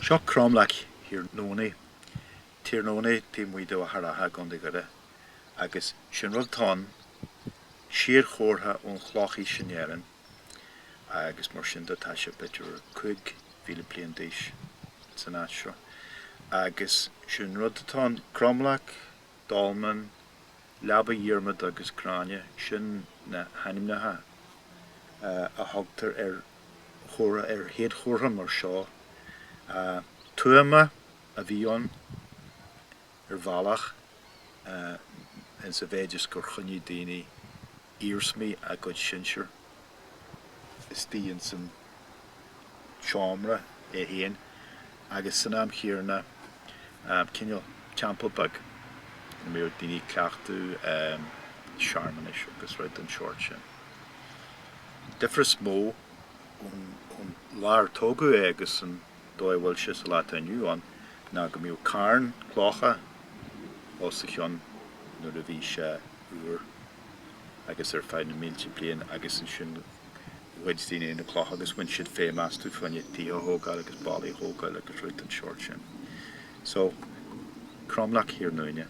Seo Cromleac Thír Nónaigh, Tír Nónaigh taobh amuigh de Mhachaire Rátha i gContae Dhoire agus sé'n rud atá ann, séadchomhartha ón chlochaois in Éirinn agus mar sin de tá sé b'fhéidir 5,000 bliain d'aois san áit seo. Agus sé'n rud atá ann, cromleac, dolmen, Leaba Dhiarmada agus Gráinne, sin na hainmneacha a thugtar ar chomhartha, ar shéadchomhartha mar seo. Tuama a bhí ann ar bhealach insa mhéid is gur choinnigh daoine iarsmaí a gcuid sinsear istigh insan seomra é féin agus san am chéanna cineál teampall beag ina mbíodh daoine ag cleachtadh searmanais agus rudaí den seort sin. An difear is mó ón lá ar tógadh é agus an dóigh a bhfuil sé sa lá atá inniu ann ná go mbíodh carn clocha os a chionn nuair a bhí sé úr agus ar feadh na mílte bliain agus ansin ghoid daoine na clocha agus bhain siad feidhm astu fá choinne tithe a thógáil agus ballaí a thógáil agus rudaí den seort sin. So, Cromleac Thír Nóine.